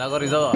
사거리서.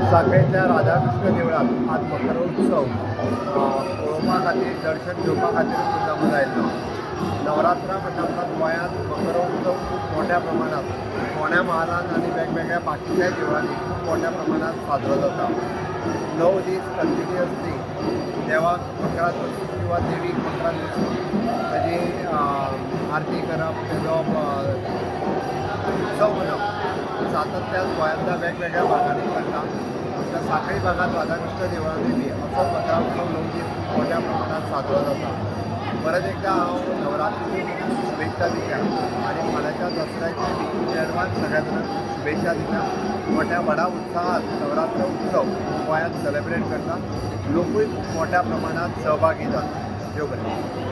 सांखळेच्या राधाकृष्ण देवळात आज मकर उत्सव पळोवपा खातीर, दर्शन घेवपा खातीर मुद्दामून आयिल्लो. नवरात्रां म्हणटा उपरांत गोंयांत मकर उत्सव खूब मोठ्या प्रमाणात फोंड्या म्हालांत आनी वेगवेगळ्या बाकीच्या देवळांनी खूब मोठ्या प्रमाणात साजरो जाता. 9 दीस कंटिन्युअसली देवाक मकरांत वचून किंवा देवीक मकरांत वचून ताजी आरती करप, तेजो उत्सव मनप सातत्यान गोंयांतल्या वेगवेगळ्या भागांनी करता. आमच्या सांखळी भागांत राधाकृष्ण देवळांनी बी असो मकरा उत्सव 9 दीस खूब मोठ्या प्रमाणात साजरो जाता. परत एकदा हांव नवरात्रीची शुभेच्छा दिता आनी फाल्यांच्या दसऱ्याची बी एडवान्स सगळ्या जाणांक शुभेच्छा दिता. मोठ्या व्हडा उत्साहात नवरात्र उत्सव गोंयांत सेलेब्रेट करता. लोकूय खूब मोठ्या प्रमाणात सहभागी जाता. देव बरें.